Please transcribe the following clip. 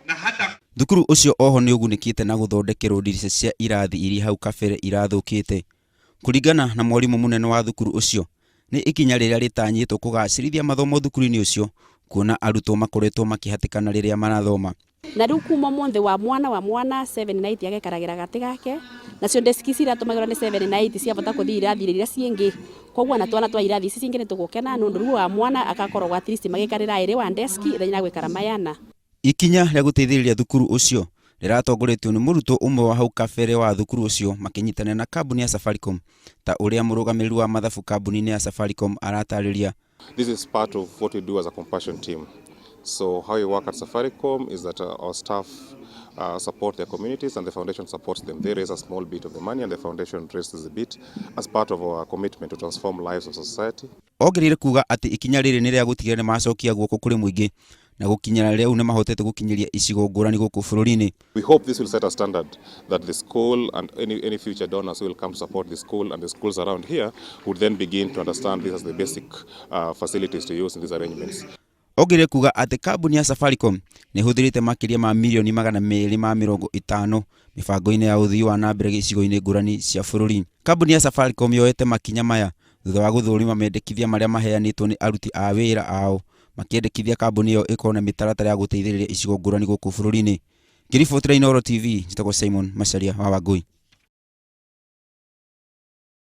Na hata Thukuru ũcio oho nĩ ũgunĩkĩte na gũthondekerwo ndirica cia irathi iria hau kabere irathũkĩte. Kũringana na mwarimũ mũnene wa thukuru ũcio, nĩ ikinya rĩrĩa rĩtanyĩtwo kũgacĩrithia mathomo thukuru-inĩ ũcio kuona arutwo makoretwo makĩhatĩkana rĩrĩa marathoma. Na riu kuma umuthi wa mwana wa mwana 7 na 8 agekaragira gati gake, nacio deski ici iratumagirwo ni 7 na 8 ciavota kuthii irathi iria ciingi. Koguo na twana twa irathi ici cingi nitugukena nundu riu wa mwana akakoragwo at least magikarira iri wa deski ithenya gwikara mayana. Ikinya rĩa gũteithĩrĩria thukuru ũcio rĩratongoretio nĩ mũrutwo ũmwe wa hau kabere wa thukuru ũcio makĩnyitanĩra na kambuni ya Safaricom, ta ũrĩa mũrũgamĩrĩri wa mathabu kambuni-inĩ ya Safaricom aratarĩria. This is part of what we do as a compassion team. So how we work at Safaricom is that our staff support their communities and the foundation supports them. They raise a small bit of the money and the foundation raises a bit as part of our commitment to transform lives of society. Ongereire kuga atĩ ikinya rĩrĩ nĩ rĩa gũtigĩrĩra nĩ macokia guoko kũrĩ mũingĩ na gũkinyĩra rĩu nĩ mahotete gũkinyĩria icigo ngũrani gũkũ bũrũri-inĩ. We hope this will set a standard that the school and any future donors who will come to support the school and the schools around here would then begin to understand this as the basic facilities to use in these arrangements. Ongereire kuga atĩ kambuni ya Safaricom nĩ ĩhũthĩrĩte makĩria ma mirioni 250 mĩbango-inĩ ya ũthii wa na mbere gĩcigo-inĩ ngũrani cia bũrũri. Kambuni ya Safaricom yoete makinya maya thutha wa gũthũrima mendekithia marĩa maheanĩtwo nĩ aruti a wĩra ao makĩendekithia kambuni ĩyo ĩkorwo na mĩtaratara ya gũteithĩrĩria icigo ngũrani gũkũ bũrũri-inĩ. Ngĩribotera Inooro TV, njĩtagwo Simon Macharia wa Wangui.